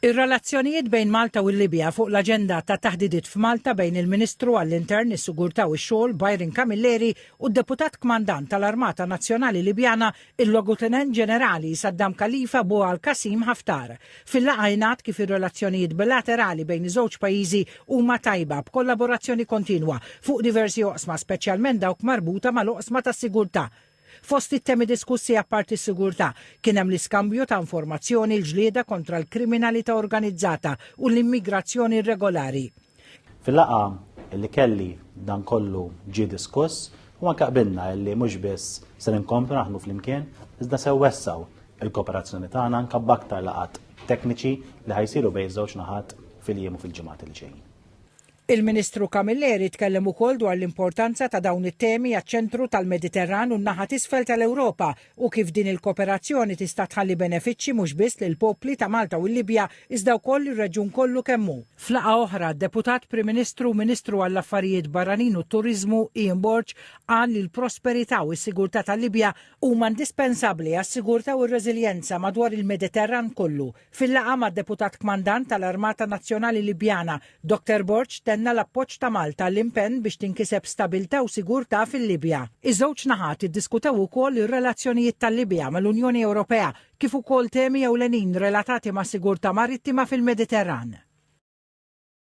Ir-relazzjonijiet bejn Malta u l-Libja fuq l-aġenda ta' taħdidiet f'Malta bejn il-Ministru għall-Intern, is-Sigurtà u x-Xogħol Byron Camilleri u d-Deputat Kmandant tal-Armata Nazzjonali Libjana, il-Logutenent Ġenerali Saddam Khalifa Bou Al-Qasim Haftar. Fil-laqgħa ingħad kif ir-relazzjonijiet bilaterali bejn iż-żewġ pajjiżi huma tajba b'kollaborazzjoni kontinwa fuq diversi oqsma speċjalment dawk marbuta mal-oqsma tas-sigurtà. Fost it-temi diskussi apparti s-sigurtà, kien hemm l-iskambju ta' informazzjoni, l-ġlieda kontra l-kriminalità organizzata u l-immigrazzjoni irregolari. Fil-laqgħa li kelli dan kollu ġie diskuss u anke qbilna li mhux biss se nkomplu naħdmu flimkien, iżda se nwessgħu il-kooperazzjoni tagħna anke b'aktar laqgħat tekniċi li ħa jsiru bejn iż-żewġ naħat fil-jiem u fil-ġimgħat li ġejjin. Il-Ministru Camilleri tkellem ukoll dwar l-importanza ta' dawn it-temi għaċ-ċentru tal-Mediterran u n-naħa t'isfel tal-Ewropa u kif din il-kooperazzjoni tista' tħalli benefiċċji mhux biss lill-popli ta' Malta u l-Libja iżda wkoll lir-reġjun kollu kemm hu. F'laqgħa oħra, d-Deputat Prim Ministru u Ministru għall-Affarijiet Barranin u t-Turiżmu Ian Borg qal li l-prosperità u s-sigurtà tal-Libja huma indispensabbli għas-sigurtà u r-reżiljenza madwar il-Mediterran kollu. Fil-laqgħa mad-Deputat Kmandant tal-Armata Nazzjonali Libjana, Dottor Borg tenna l-appoġġ ta' Malta għall-impenn biex tinkiseb stabilità u sigurtà fil-Libja. Iż-żewġ naħat iddiskutew ukoll ir-relazzjonijiet tal-Libja mal-Unjoni Ewropea kif ukoll temi ewlenin relatati mas-sigurtà marittima fil-Mediterran.